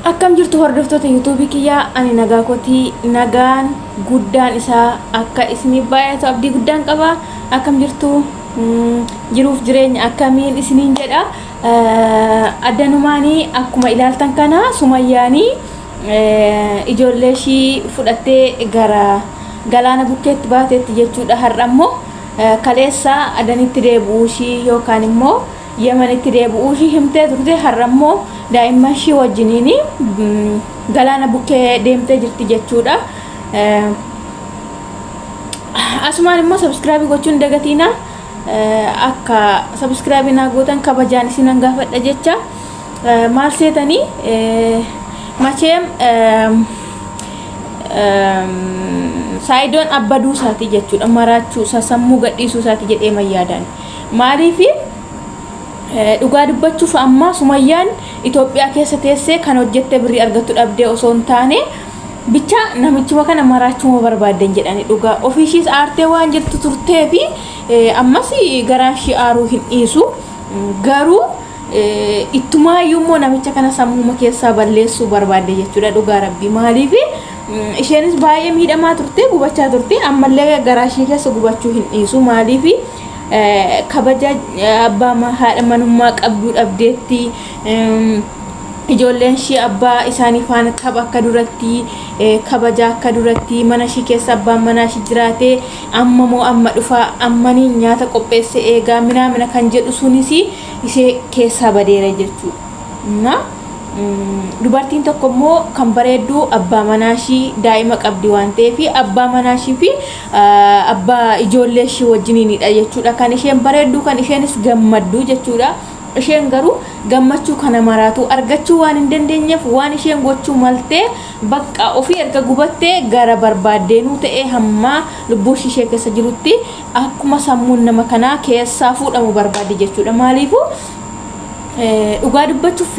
Akkam jirtu hordoftoota yuutuubii kiyyaa, ani nagaa kootii, nagaan guddaan isaa akka isiniif baay'atu abdii guddaan qaba. Akkam jirtu, jiruuf jireenya akkamiin isiniin jedha. Addanumaanii akkuma ilaaltan kana Sumayyaanii ijoollee ishii fudhattee gara galaana bukkeetti baateetti jechuudha. Har'a immoo kaleessa Adanitti deebi'uu ishii yookaan immoo Yamanitti deebi'uu ishii himtee turte. Har'a immoo daa'imman ishii wajjiniin galaana bukkee deemtee jirti jechuudha. Asumaan immoo subscribe gochuun dagatiina, akka subscribe naa gootan kabajaan isinan gaafadha jecha. Maal seetanii, macheem Saayidoon abbaduu isaati jechuudha, maraachuu isaa, sammuu gadhiisuu isaati jedhee mayyaadaan. Maaliif, dhugaa dubbachuuf ammaa Sumayyaan Itoophiyaa keessa teessee kan hojjette birrii argattu dhabdee osoo hin taane, bicha namichuma kana maraachuma barbaadden jedhani. Dhugaa ofiishiis aartee waan jirtu turtee fi ammas garaan ishii aaruu hin dhiisu, garuu ittumaayyuu immoo namicha kana sammuma keessaa balleessuu barbaadde jechuudha. Dhugaa Rabbii, maaliif, isheenis baay'ee miidhamaa turte, gubachaa turte, ammallee garaa ishee keessa gubachuu hin dhiisu. Maaliif, kabaja abbaa haadha manummaa qabduu dhabdeetti. Ijoolleen ishii abbaa isaanii faana tapha akka duratti, kabaja akka duratti mana ishii keessa abbaan manaa ishii jiraate, amma moo amma dhufaa, ammanii nyaata qopheesse eegaa minaamina kan jedhu sunis ishee keessaa badeera jechuudha. Na dubartiin tokko immoo kan bareeddu abbaa manaa ishii, daa'ima qabdi waan ta'eef, abbaa manaa ishii fi abbaa ijoollee ishii wajjiniinidha jechuudha. Kan isheen bareeddu, kan isheenis gammaddu jechuudha. Isheen garuu gammachuu kana maraatu argachuu waan hin dandeenyeef, waan isheen gochuu maltee bakka ofii erga gubattee gara barbaaddeenuu ta'ee hamma lubbuu ishee keessa jirutti akkuma sammuun nama kanaa keessaa fuudhamu barbaadde jechuudha. Maaliifuu, dhugaa dubbachuuf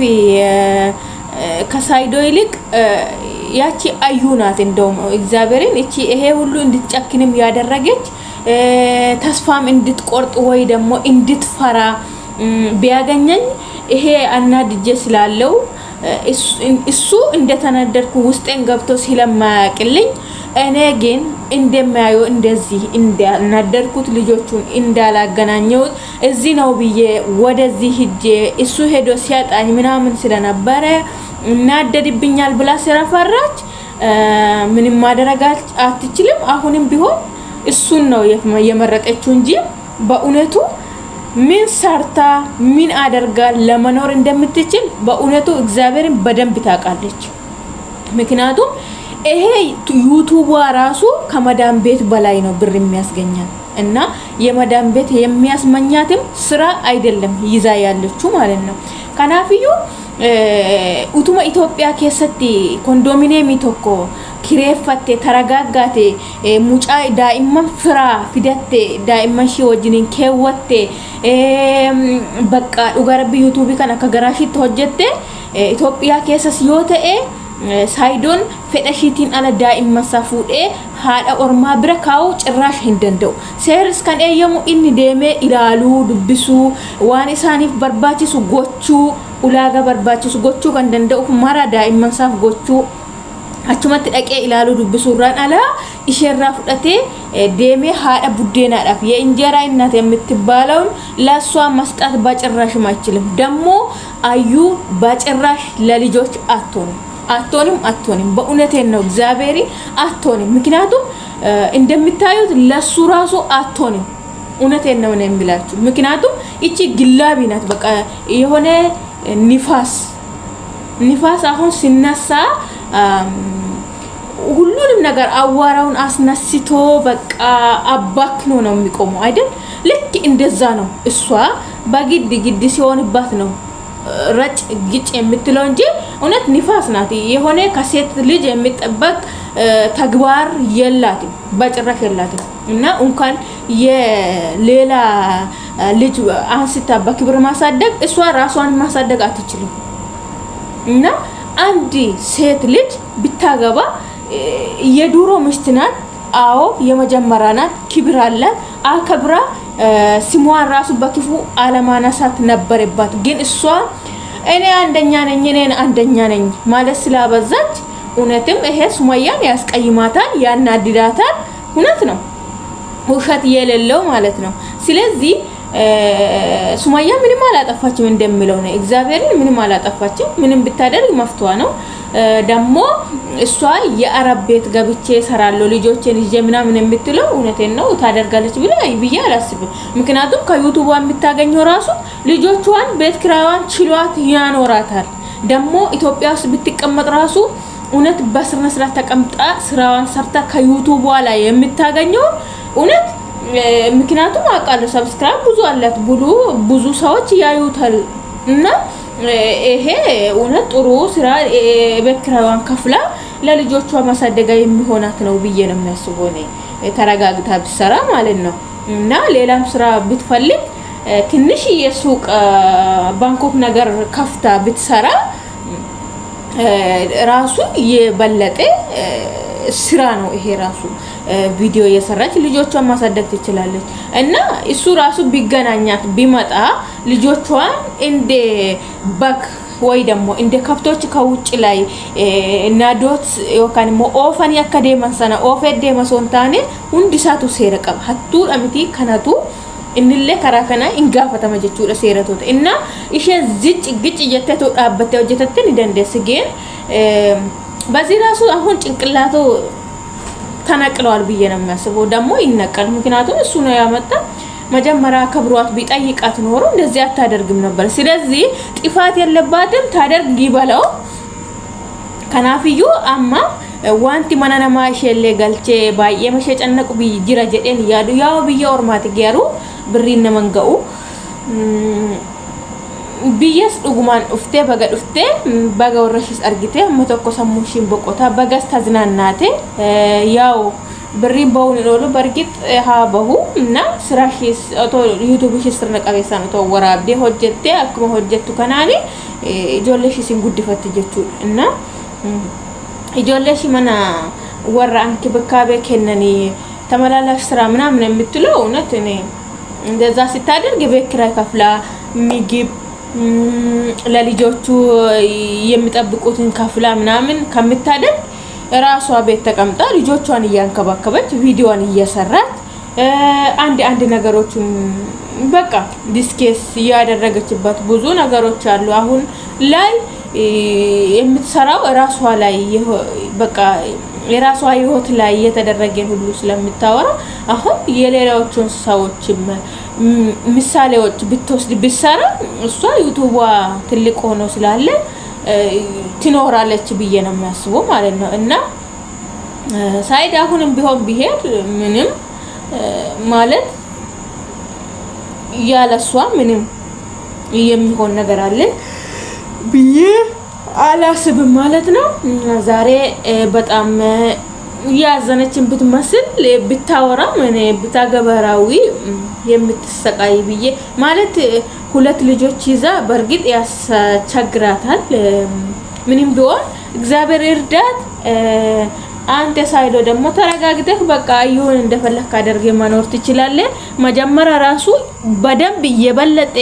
ከሳይዶ ይልቅ ያቺ አዩ ናት። እንደውም እግዚአብሔርን እቺ ይሄ ሁሉ እንድትጨክንም ያደረገች፣ ተስፋም እንድትቆርጥ ወይ ደግሞ እንድትፈራ፣ ቢያገኘኝ ይሄ አናድጄ ስላለው እሱ እንደተናደድኩ ውስጤን ገብቶ ስለማያውቅልኝ፣ እኔ ግን እንደሚያየው እንደዚህ እንዳናደድኩት፣ ልጆቹን እንዳላገናኘሁት፣ እዚህ ነው ብዬ ወደዚህ ሂጄ እሱ ሄዶ ሲያጣኝ ምናምን ስለነበረ እናደድብኛል ብላ ስለፈራች ምንም ማድረግ አትችልም። አሁንም ቢሆን እሱን ነው የመረጠችው እንጂ በእውነቱ ምን ሰርታ ምን አደርጋ ለመኖር እንደምትችል በእውነቱ እግዚአብሔርን በደንብ ታውቃለች። ምክንያቱም ይሄ ዩቱቧ ራሱ ከመዳም ቤት በላይ ነው ብር የሚያስገኛል እና የመዳም ቤት የሚያስመኛትም ስራ አይደለም ይዛ ያለችው ማለት ነው። Kanaafiyyuu utuma Itoophiyaa keessatti kondominiyeemii tokko kireeffatte, taragaaggaate, mucaa daa'imman firaa fidatte, daa'imman ishee wajjiniin keewwatte, bakka dhugaa Rabbi yuutuubii kan akka garaa ishiitti hojjette, Itoophiyaa keessas yoo ta'e Saayidoon fedha ishiitiin ala daa'imman isaa fuudhee haadha ormaa bira kaa'uu cirraash hin danda'u. Seerris kan eeyyamu inni deemee ilaaluu, dubbisuu, waan isaaniif barbaachisu gochuu, ulaagaa barbaachisu gochuu kan danda'u mara daa'imman isaaf gochuu, achumatti dhaqee ilaaluu, dubbisuurraan alaa isheerraa fudhatee deemee haadha buddeenaadhaaf የእንጀራ እናት የምትባለውን ለእሷ መስጠት በጭራሽም አይችልም። ደግሞ አዩ በጭራሽ ለልጆች አትሆንም፣ አትሆንም፣ አትሆንም። በእውነቴን ነው፣ እግዚአብሔር አትሆንም። ምክንያቱም እንደምታዩት ለሱ ራሱ አትሆንም። እውነቴን ነው የሚላችሁ። ምክንያቱም ይቺ ግላቢ ናት። በቃ የሆነ ንፋስ ንፋስ አሁን ሲነሳ ሁሉንም ነገር አዋራውን አስነስቶ በቃ አባክኖ ነው የሚቆመው አይደል? ልክ እንደዛ ነው። እሷ በግድ ግድ ሲሆንባት ነው ረጭ ግጭ የምትለው እንጂ እውነት ንፋስ ናት። የሆነ ከሴት ልጅ የሚጠበቅ ተግባር የላትም፣ በጭራሽ የላትም። እና እንኳን የሌላ ልጅ አንስታ በክብር ማሳደግ እሷ ራሷን ማሳደግ አትችልም። እና አንድ ሴት ልጅ ብታገባ የድሮ ሚስት ናት። አዎ የመጀመሪያ ናት፣ ክብር አላት። አከብራ ስሟን ራሱ በክፉ አለማነሳት ነበረባት። ግን እሷ እኔ አንደኛ ነኝ እኔን አንደኛ ነኝ ማለት ስላበዛች እውነትም ይሄ ሱመያን ያስቀይማታል፣ ያናድዳታል። እውነት ነው፣ ውሸት የሌለው ማለት ነው። ስለዚህ ሱመያ ምንም አላጠፋችም እንደሚለው ነው። እግዚአብሔርን ምንም አላጠፋችም። ምንም ብታደርግ መፍቷ ነው። ደግሞ እሷ የአረብ ቤት ገብቼ እሰራለሁ ልጆቼን ይዤ ምናምን የምትለው እውነቴን ነው ታደርጋለች ብለ ብዬ አላስብም። ምክንያቱም ከዩቱቧ የምታገኘው ራሱ ልጆቿን ቤት ኪራዋን ችሏት ያኖራታል። ደግሞ ኢትዮጵያ ውስጥ ብትቀመጥ ራሱ እውነት በስነ ስርዓት ተቀምጣ ስራዋን ሰርታ ከዩቱቧ ላይ የምታገኘው እውነት ምክንያቱም አውቃለሁ subscribe ብዙ አላት ብሉ ብዙ ሰዎች ያዩታል። እና ይሄ እውነት ጥሩ ስራ ቤት ኪራይዋን ከፍላ ለልጆቿ ማሳደጋ የሚሆናት ነው ብዬ ነው የሚያስበው እኔ ተረጋግታ ብትሰራ ማለት ነው። እና ሌላም ስራ ብትፈልግ ትንሽ የሱቅ ባንኮክ ነገር ከፍታ ብትሰራ ራሱ የበለጠ ስራ ነው ይሄ ራሱ። ቪዲዮ እየሰራች ልጆቿን ማሳደግ ትችላለች። እና እሱ ራሱ ቢገናኛት ቢመጣ ልጆቿን እንደ በግ ወይ ደግሞ እንደ ከብቶች ከውጭ ላይ ናዶት yookaan immoo oofanii akka deeman sana oofee deema osoo hin taane hundi isaatu seera qaba. Hattuudha miti kanatu innillee karaa kana hin gaafatama jechuudha seeratoota. Inna isheen zici gici jettee dhaabbattee hojjetatte ni dandeessi geen በዚህ ራሱ አሁን ጭንቅላቱ ተነቅለዋል ብዬ ነው የሚያስበው። ደግሞ ይነቀል፣ ምክንያቱም እሱ ነው ያመጣ። መጀመሪያ ከብሯት ቢጠይቃት ኖሮ እንደዚህ አታደርግም ነበር። ስለዚህ ጥፋት የለባትም፣ ታደርግ ይበለው። ከናፍዩ አማ ዋንቲ መና ነማ isheellee galchee baay'ee mashee cannaqu jira jedheen yaadu yaa'u biyya ormaati garuu birriin naman ga'u biyyas dhugumaan dhuftee baga dhuftee baga warra ishees argite amma tokko sammuu ishiin boqotaa bagas taዝናናቴ ያው birriin bahuun hin oolu bargit haa bahu እና ስራ ishees otoo yuutuubii ishee sirna qabeessaan otoo waraabdee hojjettee akkuma hojjettu kanaani ijoollee ishees hin guddifatti jechuudha እና ijoollee ishee mana warra እንክብካቤ kennanii ተመላላሽ ስራ ምናምን የምትለው እውነት እኔ እንደዛ ስታደርግ የቤት ኪራይ ከፍላ ምግብ ለልጆቹ የሚጠብቁትን ከፍላ ምናምን ከምታደርግ ራሷ ቤት ተቀምጣ ልጆቿን እያንከባከበች ቪዲዮዋን እየሰራች አንድ አንድ ነገሮችን በቃ discuss እያደረገችበት ብዙ ነገሮች አሉ። አሁን ላይ የምትሰራው ራሷ ላይ በቃ የራሷ ህይወት ላይ እየተደረገን ሁሉ ስለምታወራ አሁን የሌላዎቹን ሰዎች ምሳሌዎች ብትወስድ ብትሰራ እሷ ዩቱቧ ትልቅ ሆኖ ስላለ ትኖራለች ብዬ ነው የሚያስበው ማለት ነው። እና ሳይድ አሁንም ቢሆን ቢሄድ ምንም ማለት ያለሷ ምንም የሚሆን ነገር አለ ብዬ አላስብም ማለት ነው። ዛሬ በጣም ያዘነችን ብትመስል ብታወራም እኔ ብታገበራዊ የምትሰቃይ ብዬ ማለት ሁለት ልጆች ይዛ በእርግጥ ያስቸግራታል። ምንም ቢሆን እግዚአብሔር እርዳት። አንተ ሳይዶ ደግሞ ተረጋግተህ በቃ ይሁን እንደፈለክ አደርገህ መኖር ትችላለህ። መጀመሪያ ራሱ በደንብ የበለጠ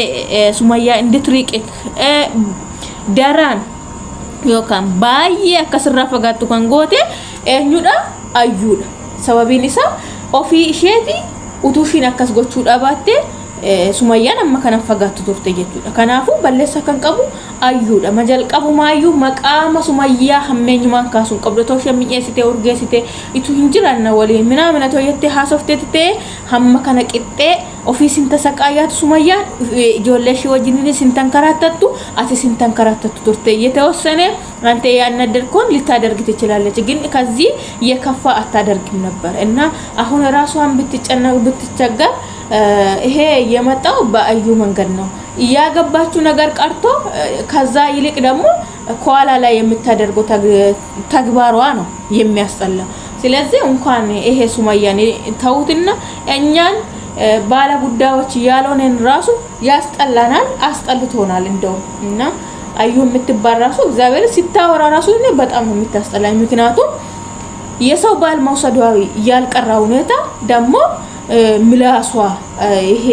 ሱመያ እንድትርቅህ daran yookaan baay'ee akkasirraa fagaattu kan goote eenyudha? Ayyuudha. Sababiin isaa ofii isheeti utuu ishiin akkas gochuu dhabaatte Sumayyaan amma kana fagaattu turte jechuudha. Kanaafuu balleessa kan qabu ayyuudha. Majalqabumaayyuu maqaama Sumayyaa hammeenyumaan kaasuun qabdu. Otoo isheen mi'eessitee urgeessitee ituu hin jiraanna waliin minaamina otoo jettee haasofteetti ta'e hamma kana qixxee ofii sin tasaqaayyaatu Sumayyaan ijoollee ishee wajjiniin sin tankaራተቱ ati sin tankaራተቱ turte የተወሰነ አንተ ያናደድከውን ልታደርግ ትችላለች፣ ግን ከዚህ የከፋ አታደርግም ነበር እና አሁን ራሷን ብትጨነቅ ብትቸገር ይሄ የመጣው በአዩ መንገድ ነው። እያገባችው ነገር ቀርቶ ከዛ ይልቅ ደግሞ ከኋላ ላይ የምታደርገው ተግባሯ ነው የሚያስጠላ። ስለዚህ እንኳን ይሄ ሱመያን ተውትና እኛን ባለ ጉዳዮች ያልሆነን ራሱ ያስጠላናል፣ አስጠልቶናል እንደውም እና አዩ የምትባል ራሱ እግዚአብሔር ሲታወራ ራሱ እኔ በጣም ነው የምታስጠላኝ። ምክንያቱም የሰው ባል መውሰዷ ያልቀራ ሁኔታ ደግሞ ምላሷ ይሄ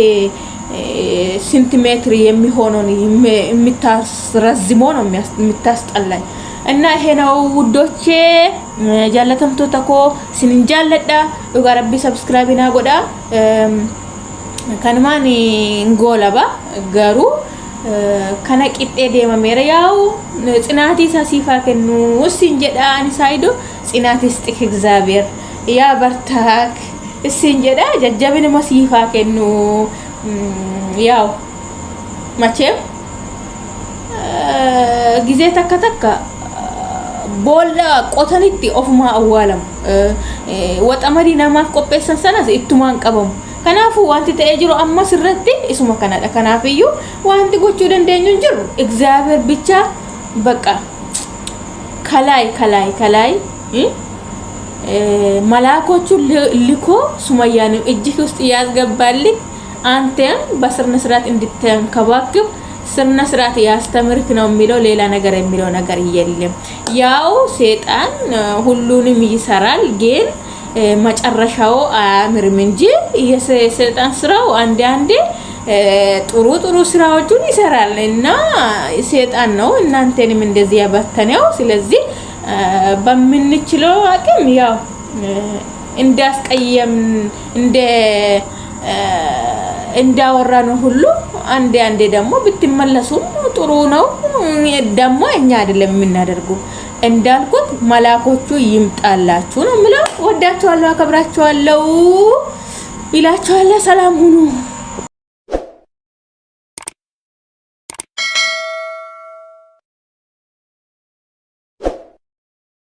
ስንት ሜትር የሚሆነውን የምታስረዝሞ ነው የምታስጠላኝ። እና ይሄ ነው ውዶቼ። Jaallatamtoota koo, isinin jaalladha dhugaa rabbii. Subscribe naa godhaa. Kanumaan goolaba garuu kana qixxee deemameera. Yaa'u ጽናት isaa siifaa kennu sin jedha. Ani saayido ጽናት ይስጥክ፣ እግዚአብሔር ያበርታክ sin jedha. Jajjabinuma siifaa kennu. ያው መቼም ጊዜ takka takka boolla qotanitti ofumaa awwaalamu. Waxamadii namaaf qopheessan sanas ittumaan qabamu. Kanaafuu wanti ta'ee jiru ammas irratti isuma kanadha. Kanaafiyyuu wanti gochuu dandeenyu hin jiru. እግዚአብሔር ብቻ በቃ ከላይ ከላይ ከላይ መላኮቹ ልኮ ሱመያንም እጅህ ውስጥ ያስገባልህ። አንተም በስነ ስርዓት እንድትንከባክብ ስነ ስርዓት ያስተምርክ ነው የሚለው። ሌላ ነገር የሚለው ነገር የለም። ያው ሴጣን ሁሉንም ይሰራል፣ ግን መጨረሻው አያምርም እንጂ የሰይጣን ስራው አንዴ አንዴ ጥሩ ጥሩ ስራዎቹን ይሰራል እና ሴጣን ነው እናንተንም እንደዚህ ያበተነው። ስለዚህ በምንችለው አቅም ያው እንዳስቀየም እንደ እንዳወራ ነው ሁሉ አንዴ አንዴ ደግሞ ብትመለሱም ጥሩ ነው። ደግሞ እኛ አይደለም የምናደርጉ፣ እንዳልኩት መላኮቹ ይምጣላችሁ ነው የምለው። ወዳችኋለሁ፣ አከብራችኋለሁ ይላችኋለሁ። ሰላም ሁኑ።